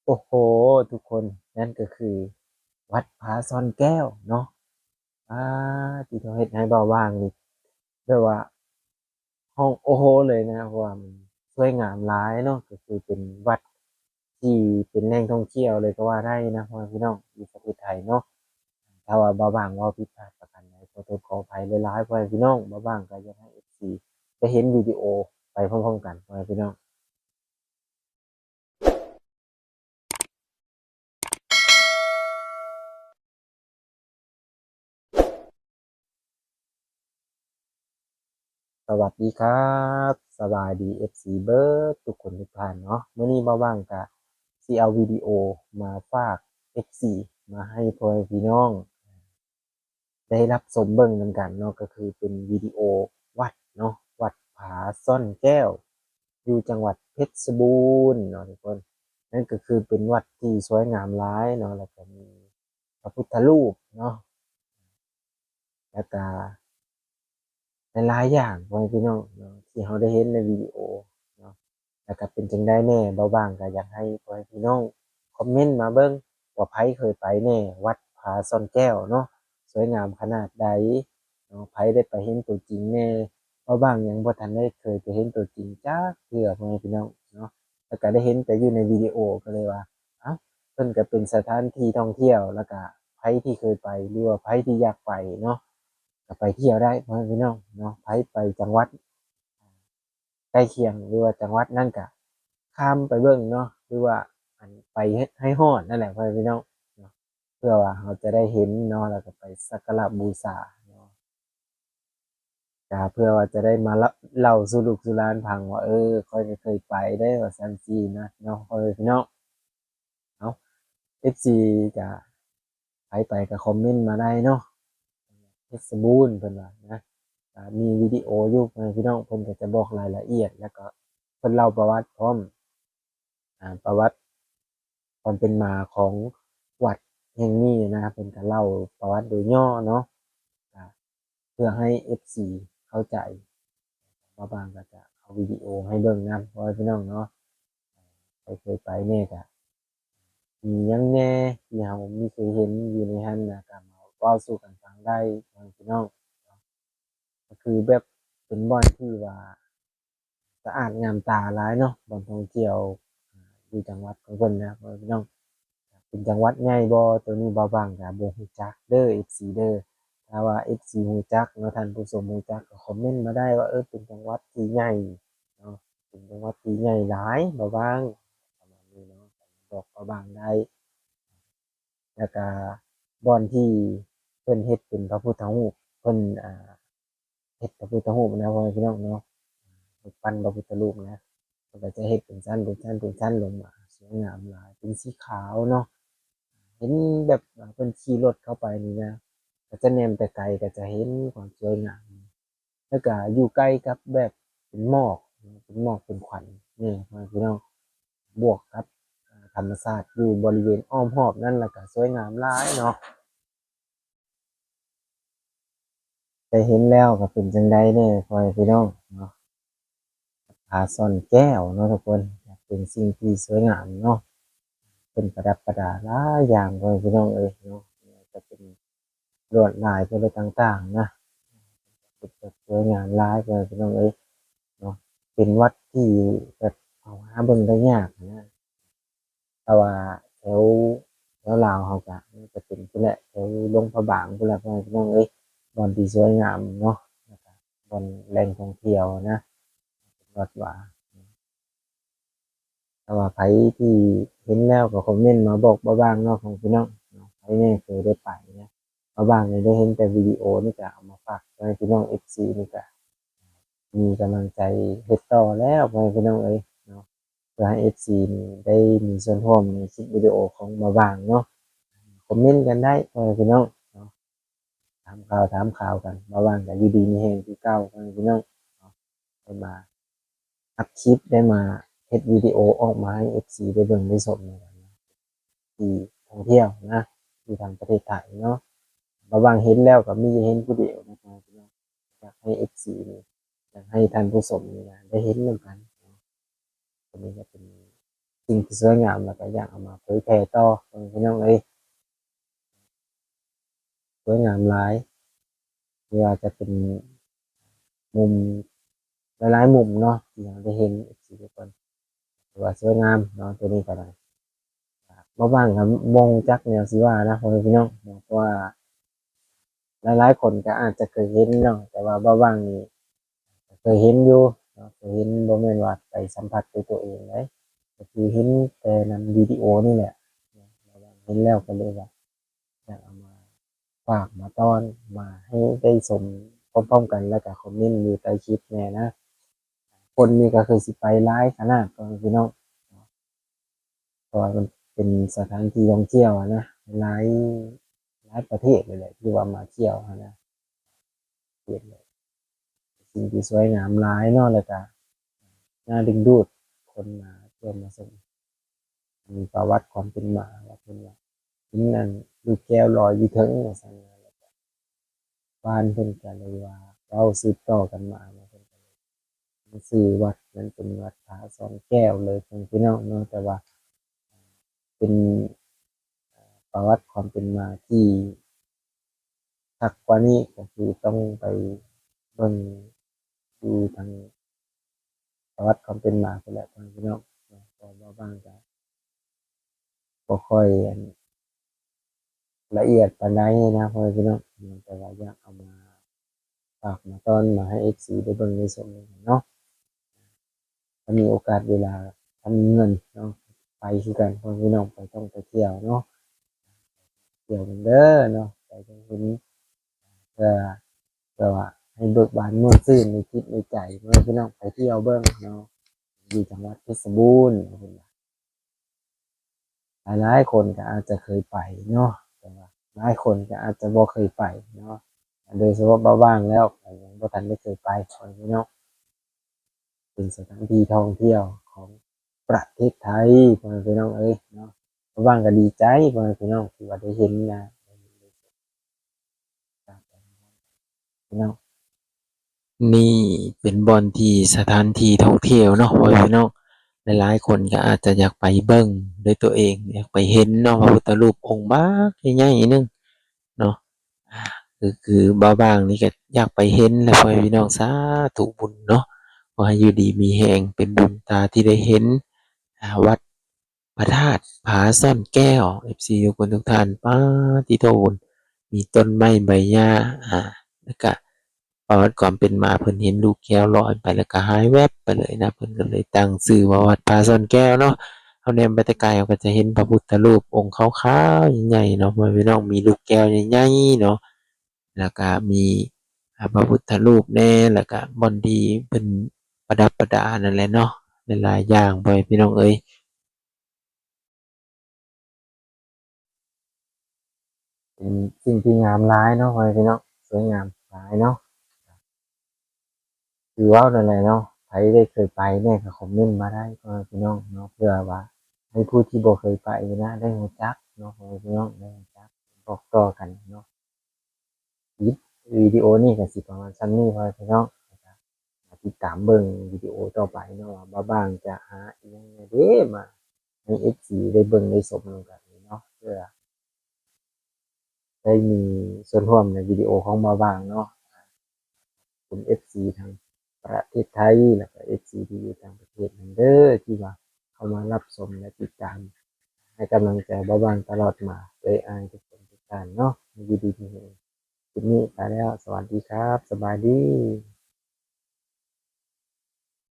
ໂອ້ໂຫ ທຸກຄົນ ນັ້ນກໍຄືວັດຜາຊ່ອນແກ້ວເນາະ. ອາ ທີ່ເຂົາເຮັດໃຫ້ບ່າວຫວ່າງນີ້ ແບບວ່າຮ້ອງໂອ້ໂຫເລີຍນະ ເພາະວ່າມັນສວຍງາມຫຼາຍເນາະ, ກໍຄືເປັນວັດທີ່ເປັນແຫຼ່ງທ່ອງທ່ຽວເລີຍກໍວ່າໄດ້ນະ ພໍ່ແມ່ພີ່ນ້ອງ ຢູ່ປະເທດໄທເນາະ. ຖ້າວ່າບ່າວຫວ່າງເວົ້າຜິດພາດປະການໃດ ຂໍໂທດຂໍອະໄພຫຼາຍໆ ພໍ່ແມ່ພີ່ນ້ອງ. ບ່າວຫວ່າງກໍຢາກໃຫ້ເອັຟຊີໄດ້ເຫັນວິດີໂອໄປພ້ອມໆກັນ ພໍ່ແມ່ພີ່ນ້ອງ. ສະຫວັດດີຄັບ ສະບາຍດີ ເອັຟຊີ ເບິດທຸກຄົນທຸກທ່ານເນາະ. ມື້ນີ້ບ່າວຫວ່າງກະຊິເອົາວິດີໂອມາຝາກ ເອັຟຊີ ມາໃຫ້ພໍ່ແມ່ພີ່ນ້ອງ ໄດ້ຮັບຊົມເບິ່ງນຳກັນເນາະ, ກໍຄືເປັນວິດີໂອວັດເນາະ, ວັດຜາຊ່ອນແກ້ວ ຢູ່ຈັງຫວັດເພັດຊະບູນເນາະທຸກຄົນ. ນັ້ນກໍຄືເປັນວັດທີ່ສວຍງາມຫຼາຍເນາະ, ແລ້ວກໍມີພະພຸດທະຮູບເນາະ, ແລ້ວກໍ ຫຼາຍໆຢ່າງ ພໍ່ແມ່ພີ່ນ້ອງເນາະ ທີ່ເຮົາໄດ້ເຫັນໃນວິດີໂອເນາະ. ແລ້ວກໍເປັນຈັ່ງໃດແດ່ ບ່າວຫວ່າງກໍຢາກໃຫ້ພໍ່ແມ່ພີ່ນ້ອງຄອມເມັນມາເບິ່ງວ່າໃຜເຄີຍໄປແດ່ ວັດຜາຊ່ອນແກ້ວເນາະ, ສວຍງາມຂະໜາດໃດເນາະ, ໃຜໄດ້ໄປເຫັນຕົວຈິງແດ່. ບ່າວຫວ່າງຍັງບໍ່ທັນໄດ້ເຄີຍໄປເຫັນຕົວຈິງຈັກເທື່ອ ພໍ່ແມ່ພີ່ນ້ອງເນາະ, ແລ້ວກໍໄດ້ເຫັນແຕ່ຢູ່ໃນວິດີໂອ ກໍເລີຍວ່າ ເອົ້າ ເພິ່ນກໍເປັນສະຖານທີ່ທ່ອງທ່ຽວ ແລ້ວກໍໃຜທີ່ເຄີຍໄປ ຫຼືວ່າໃຜທີ່ຢາກໄປເນາະ ກໍໄປທ່ຽວໄດ້ ພໍ່ແມ່ພີ່ນ້ອງເນາະ. ໃຜໄປຈັງຫວັດໃກ້ຄຽງ ຫຼືວ່າຈັງຫວັດນັ້ນ ກໍຂ້າມໄປເບິ່ງເນາະ ຫຼືວ່າ ອັນ ໄປໃຫ້ຮອດນັ້ນແຫຼະ ພໍ່ແມ່ພີ່ນ້ອງເນາະ, ເພື່ອວ່າເຮົາຈະໄດ້ເຫັນເນາະ ແລ້ວກໍໄປສັກກາລະບູຊາເນາະ. ກະເພື່ອວ່າຈະໄດ້ມາເລົ່າ ເລົ່າສູ່ລູກສູ່ຫຼານຟັງວ່າ ເອີ ຂ້ອຍກໍເຄີຍໄປເດ້ ວ່າຊັ້ນຊີ້ນະເນາະ ພໍ່ແມ່ພີ່ນ້ອງເນາະ. ເອັຟຊີ ກະໃຜໄປກໍຄອມເມັນມາໄດ້ເນາະ. ເພັດຊະບູນເພິ່ນວ່ານະ ກະມີວິດີໂອຢູ່ ພໍ່ແມ່ພີ່ນ້ອງ ເພິ່ນກໍຈະບອກລາຍລະອຽດ ແລ້ວກໍເພິ່ນເລົ່າປະຫວັດພ້ອມ ອາ ປະຫວັດຄວາມເປັນມາຂອງວັດແຫ່ງນີ້ນະ, ເພິ່ນກໍເລົ່າປະຫວັດໂດຍຫຍໍ້ເນາະ ກະເພື່ອໃຫ້ເອັຟຊີເຂົ້າໃຈ. ບ່າວຫວ່າງກໍຈະເອົາວິດີໂອໃຫ້ເບິ່ງນຳ ພໍ່ແມ່ພີ່ນ້ອງເນາະ. ໃຜເຄີຍໄປແດ່ ກະມີຫຍັງແດ່ທີ່ເຮົາມີເຄີຍເຫັນຢູ່ໃນຫັ້ນນະ ກໍມາເວົ້າສູ່ກັນຟັງໄດ້ ພໍ່ແມ່ພີ່ນ້ອງ. ກໍຄືແບບເປັນບ່ອນທີ່ວ່າສະອາດງາມຕາຫຼາຍເນາະ, ບ່ອນທ່ອງທ່ຽວຢູ່ຈັງຫວັດຂອງເພິ່ນນະ ພໍ່ແມ່ພີ່ນ້ອງ. ເປັນຈັງຫວັດໃຫຍ່ບໍ່ ໂຕນີ້ບ່າວຫວ່າງກໍບໍ່ຮູ້ຈັກເດີ ເອັຟຊີ ເດີ. ຖ້າວ່າເອັຟຊີຮູ້ຈັກເນາະ ທ່ານຜູ້ຊົມຮູ້ຈັກ ກໍຄອມເມັນມາໄດ້ວ່າ ເອີ ເປັນຈັງຫວັດທີ່ໃຫຍ່ເນາະ, ເປັນຈັງຫວັດທີ່ໃຫຍ່ຫຼາຍ ບ່າວຫວ່າງ ປະມານນີ້ເນາະ. ບອກບ່າວຫວ່າງໄດ້ ແລ້ວກະບ່ອນທີ່ເພິ່ນເຮັດເປັນພະພຸດທະຮູບ ເພິ່ນ ອ່າ ເຮັດພະພຸດທະຮູບນະ ພໍ່ແມ່ພີ່ນ້ອງເນາະ, ຮູບປັ້ນພະພຸດທະຮູບນະ, ເພິ່ນກໍຈະເຮັດເປັນຊັ້ນ ເປັນຊັ້ນ ເປັນຊັ້ນລົງມາ ສວຍງາມຫຼາຍ ເປັນສີຂາວເນາະ. ເຫັນແບບວ່າເພິ່ນຂີ່ລົດເຂົ້າໄປນີ້ນະ ກໍຈະແນມແຕ່ໄກກໍຈະເຫັນຄວາມສວຍງາມ. ແລ້ວກະຢູ່ໃກ້ກັບແບບເປັນໝອກ ເປັນໝອກເປັນຄວັນນີ້ ພໍ່ແມ່ພີ່ນ້ອງ, ບວກກັບ ເອີ່ ທຳມະຊາດຢູ່ບໍລິເວນອ້ອມຮອບນັ້ນ ແລ້ວກະສວຍງາມຫຼາຍເນາະ. ໄດ້ເຫັນແລ້ວກໍເປັນຈັ່ງໃດແດ່ ພໍ່ແມ່ພີ່ນ້ອງເນາະ, ຜາຊ່ອນແກ້ວເນາະທຸກຄົນ, ເປັນສິ່ງທີ່ສວຍງາມເນາະ, ເປັນປະດັບປະດາຫຼາຍຢ່າງ ພໍ່ແມ່ພີ່ນ້ອງເອີຍເນາະ, ຈະເປັນ ລວດລາຍເພິ່ນຕ່າງໆນະ ເປັນແບບສວຍງາມຫຼາຍ ພໍ່ແມ່ພີ່ນ້ອງເອີຍເນາະ. ເປັນວັດທີ່ແບບເຮົາຫາເບິ່ງໄດ້ຍາກນະ, ແຕ່ວ່າແຖວ ແຖວລາວເຮົາກະ ມັນກະເປັນພຸ້ນແຫຼະ ແຖວຫຼວງພະບາງພຸ້ນແຫຼະ ພໍ່ແມ່ພີ່ນ້ອງເອີຍ, ບ່ອນທີ່ສວຍງາມເນາະ ແລ້ວກະບ່ອນແຫຼ່ງທ່ອງທ່ຽວນະ ເປັນວັດວາ. ຖ້າວ່າໃຜທີ່ເຫັນແລ້ວກໍຄອມເມັນມາບອກບ່າວຫວ່າງເນາະ ຂອງພີ່ນ້ອງເນາະ, ໃຜແດ່ເຄີຍໄດ້ໄປນະ. ບ່າວຫວ່າງນີ້ໄດ້ເຫັນແຕ່ວິດີໂອນີ້ ກະເອົາມາຝາກໃຫ້ພີ່ນ້ອງເອັຟຊີນີ້ ກະມີກຳລັງໃຈເຮັດຕໍ່ແລ້ວ ພໍ່ແມ່ພີ່ນ້ອງເອີຍເນາະ, ເພື່ອໃຫ້ເອັຟຊີນີ້ໄດ້ມີສ່ວນຮ່ວມໃນຄລິບວິດີໂອຂອງບ່າວຫວ່າງເນາະ. ຄອມເມັນກັນໄດ້ ພໍ່ແມ່ພີ່ນ້ອງເນາະ. ຖາມຂ່າວ ຖາມຂ່າວກັນ ບ່າວຫວ່າງກໍຢູ່ດີມີແຮງຄືເກົ່າ ພໍ່ແມ່ພີ່ນ້ອງເນາະ, ໄດ້ມາອັດຄລິບ ໄດ້ມາເຮັດວິດີໂອອອກມາໃຫ້ເອັຟຊີໄດ້ເບິ່ງໄດ້ຊົມນຳກັນເນາະ, ທີ່ທ່ອງທ່ຽວນະ ທີ່ທາງປະເທດໄທເນາະ. ບ່າວຫວ່າງເຫັນແລ້ວກໍມີແຕ່ເຫັນຜູ້ດຽວນະ ພໍ່ແມ່ພີ່ນ້ອງ, ຢາກໃຫ້ເອັຟຊີນີ້ ຢາກໃຫ້ທ່ານຜູ້ຊົມນີ້ນະ ໄດ້ເຫັນນຳກັນເນາະ. ອັນນີ້ກໍເປັນ ສິ່ງທີ່ສວຍງາມ ແລ້ວກໍຢາກເອົາມາເຜີຍແຜ່ຕໍ່ ເອີ ພີ່ນ້ອງເອີຍ ສວຍງາມຫຼາຍ ບໍ່ວ່າຈະເປັນມຸມ ຫຼາຍໆມຸມເນາະ ທີ່ເຮົາໄດ້ເຫັນ ເອັຟຊີ ທຸກຄົນ ຖືວ່າສວຍງາມເນາະ ໂຕນີ້ກໍໄດ້ ບໍ່ບາງກໍບໍ່ຮູ້ຈັກແນວຊິວ່ານະ ພໍ່ແມ່ພີ່ນ້ອງເນາະ ເພາະວ່າຫຼາຍໆຄົນກໍອາດຈະເຄີຍເຫັນເນາະ ແຕ່ວ່າບໍ່ບາງນີ້ ເຄີຍເຫັນຢູ່ເນາະ ເຄີຍເຫັນ ບໍ່ແມ່ນວ່າໄປສຳຜັດດ້ວຍຕົວເອງເດ້ ກໍຄືເຫັນແຕ່ນຳວິດີໂອນີ້ແຫຼະ ເຫັນແລ້ວກໍເລີຍວ່າ ຢາກເອົາມາຝາກມາຕ້ອນ ມາໃຫ້ໄດ້ຊົມພ້ອມໆກັນ ແລ້ວກໍຄອມເມັນຢູ່ໃຕ້ຄລິບແດ່ນະ. ຄົນນີ້ກໍຄືຊິໄປຫຼາຍຂະໜາດ ພໍ່ແມ່ພີ່ນ້ອງ ເພາະວ່າມັນເປັນສະຖານທີ່ທ່ອງທ່ຽວຫັ້ນນະ ຫຼາຍ ຫຼາຍປະເທດເລີຍແຫຼະ ທີ່ວ່າມາທ່ຽວຫັ້ນນະ ເປັນສິ່ງທີ່ສວຍງາມຫຼາຍເນາະ ແລ້ວກະໜ້າດຶງດູດຄົນມາທ່ຽວມາຊົມ ມີປະຫວັດຄວາມເປັນມາ ວ່າເພິ່ນວ່າເຫັນອັນລູກແກ້ວລອຍຢູ່ເທິງວ່າຊັ້ນນະ ແລ້ວກະ ບ້ານເພິ່ນກໍເລີຍວ່າເວົ້າສືບຕໍ່ກັນມາເນາະ ເພິ່ນກໍເລີຍຕັ້ງຊື່ວັດນັ້ນເປັນວັດພະຊ້ອນແກ້ວເລີຍ ພີ່ນ້ອງເນາະ ແຕ່ວ່າເປັນ ເອີ ປະຫວັດຄວາມເປັນມາທີ່ຄັກກວ່ານີ້ ກໍຄືຕ້ອງໄປເບິ່ງຢູ່ທາງປະຫວັດຄວາມເປັນມາພຸ້ນແຫຼະ ພໍ່ແມ່ພີ່ນ້ອງເນາະ ເພາະວ່າບາງກະ ບໍ່ຄ່ອຍອັນລະອຽດປານໃດນະ ພໍ່ແມ່ພີ່ນ້ອງ ແຕ່ວ່າຢາກເອົາມາຝາກມາຕ້ອນມາໃຫ້ເອັຟຊີໄດ້ເບິ່ງໄດ້ຊົມນຳກັນເນາະ ຖ້າມີໂອກາດເວລາ ຖ້າມີເງິນເນາະ ໄປຄືກັນ ພໍ່ແມ່ພີ່ນ້ອງ ໄປທ່ອງໄປທ່ຽວເນາະ ທ່ຽວເບິ່ງເດີເນາະ ໄປໄດ້ເຫັນ ເພື່ອ ເພື່ອວ່າໃຫ້ເບີກບານມ່ວນຊື່ນໃນຈິດໃນໃຈ ພໍ່ແມ່ພີ່ນ້ອງ ໄປທ່ຽວເບິ່ງເນາະ ຢູ່ຈັງຫວັດເພດຊະບູນ ເພິ່ນວ່າ ຫຼາຍໆຄົນກໍອາດຈະເຄີຍໄປເນາະ ແຕ່ວ່າຫຼາຍຄົນກໍອາດຈະບໍ່ເຄີຍໄປເນາະ ໂດຍສະເພາະບ່າວຫວ່າງແລ້ວກໍຍັງບໍ່ທັນໄດ້ເຄີຍໄປ ພໍ່ແມ່ພີ່ນ້ອງ ເປັນສະຖານທີ່ທ່ອງທ່ຽວຂອງປະເທດໄທ ພໍ່ແມ່ພີ່ນ້ອງເອີຍເນາະ ບ່າວຫວ່າງກໍດີໃຈ ພໍ່ແມ່ພີ່ນ້ອງ ທີ່ວ່າໄດ້ເຫັນນະ ພີ່ນ້ອງ ນີ້ເປັນບ່ອນທີ່ ສະຖານທີ່ທ່ອງທ່ຽວເນາະ ພໍ່ແມ່ພີ່ນ້ອງ ຫຼາຍໆຄົນກໍອາດຈະຢາກໄປເບິ່ງດ້ວຍຕົວເອງ ຢາກໄປເຫັນເນາະ ພະພຸດທະຮູບອົງບັກໃຫຍ່ໆໜຶ່ງເນາະ ຄື ຄືບ່າວຫວ່າງນີ້ກໍຢາກໄປເຫັນແຫຼະ ພໍ່ແມ່ພີ່ນ້ອງ ສາທຸບຸນເນາະ ຂໍໃຫ້ຢູ່ດີມີແຮງ ເປັນບຸນຕາທີ່ໄດ້ເຫັນ ອາ ວັດ ພະທາດຜາຊ້ອນແກ້ວ ເອັຟຊີ ທຸກຄົນທຸກທ່ານ ປາດຕິໂທ ມີຕົ້ນໄມ້ໃບຫຍ້າ ອາ ແລ້ວກະປະຫວັດຄວາມເປັນມາ ເພິ່ນເຫັນລູກແກ້ວລອຍໄປ ແລ້ວກະຫາຍແວັບໄປເລີຍນະ ເພິ່ນກໍເລີຍຕັ້ງຊື່ວ່າວັດຜາຊ້ອນແກ້ວເນາະ ເຮົາແນມໄປແຕ່ໄກ ເຮົາກໍຈະເຫັນພະພຸດທະຮູບອົງຂາວໆໃຫຍ່ໆເນາະ ພໍ່ແມ່ພີ່ນ້ອງ ມີລູກແກ້ວໃຫຍ່ໆເນາະ ແລ້ວກະມີ ອາ ພະພຸດທະຮູບແດ່ ແລ້ວກະບ່ອນທີ່ເພິ່ນປະດັບປະດານັ້ນແຫຼະເນາະ ຫຼາຍໆຢ່າງ ພໍ່ແມ່ພີ່ນ້ອງເອີຍ. ເປັນສິ່ງທີ່ງາມຫຼາຍເນາະ ພໍ່ແມ່ພີ່ນ້ອງ ສວຍງາມຫຼາຍເນາະ ຄືເວົ້ານັ້ນແຫຼະເນາະ ໃຜໄດ້ເຄີຍໄປແດ່ກໍຄອມເມັນມາໄດ້ ພໍ່ແມ່ພີ່ນ້ອງເນາະ ເພື່ອວ່າໃຫ້ຜູ້ທີ່ບໍ່ເຄີຍໄປນະໄດ້ຮູ້ຈັກເນາະ ພໍ່ແມ່ພີ່ນ້ອງ ໄດ້ຮູ້ຈັກ ບອກຕໍ່ກັນເນາະ. ຄລິບວິດີໂອນີ້ກໍຊິປະມານສ່ຳນີ້ ພໍ່ແມ່ພີ່ນ້ອງ ແລ້ວກໍມາຕິດຕາມເບິ່ງວິດີໂອຕໍ່ໄປເນາະ ວ່າບ່າວຫວ່າງຈະຫາອີ່ຫຍັງແດ່ເດ ມາໃຫ້ເອັຟຊີໄດ້ເບິ່ງໄດ້ຊົມນຳກັນເນາະ ເພື່ອໄດ້ມີສ່ວນຮ່ວມໃນວິດີໂອຂອງບ່າວຫວ່າງເນາະ. ຂອບຄຸນເອັຟຊີທາງປະເທດໄທ ແລ້ວກໍເອັຟຊີທີ່ຢູ່ຕ່າງປະເທດນຳເດີ ທີ່ວ່າເຂົ້າມາຮັບຊົມ ແລະ ຕິດຕາມ ໃຫ້ກຳລັງໃຈບ່າວຫວ່າງຕະຫຼອດມາ ເອີຍອາຍທຸກຄົນທຸກທ່ານເນາະ ຢູ່ດີມີແຮງ. ຄລິບນີ້ໄປແລ້ວ ສະຫວັດດີຄັບ ສະບາຍດີ.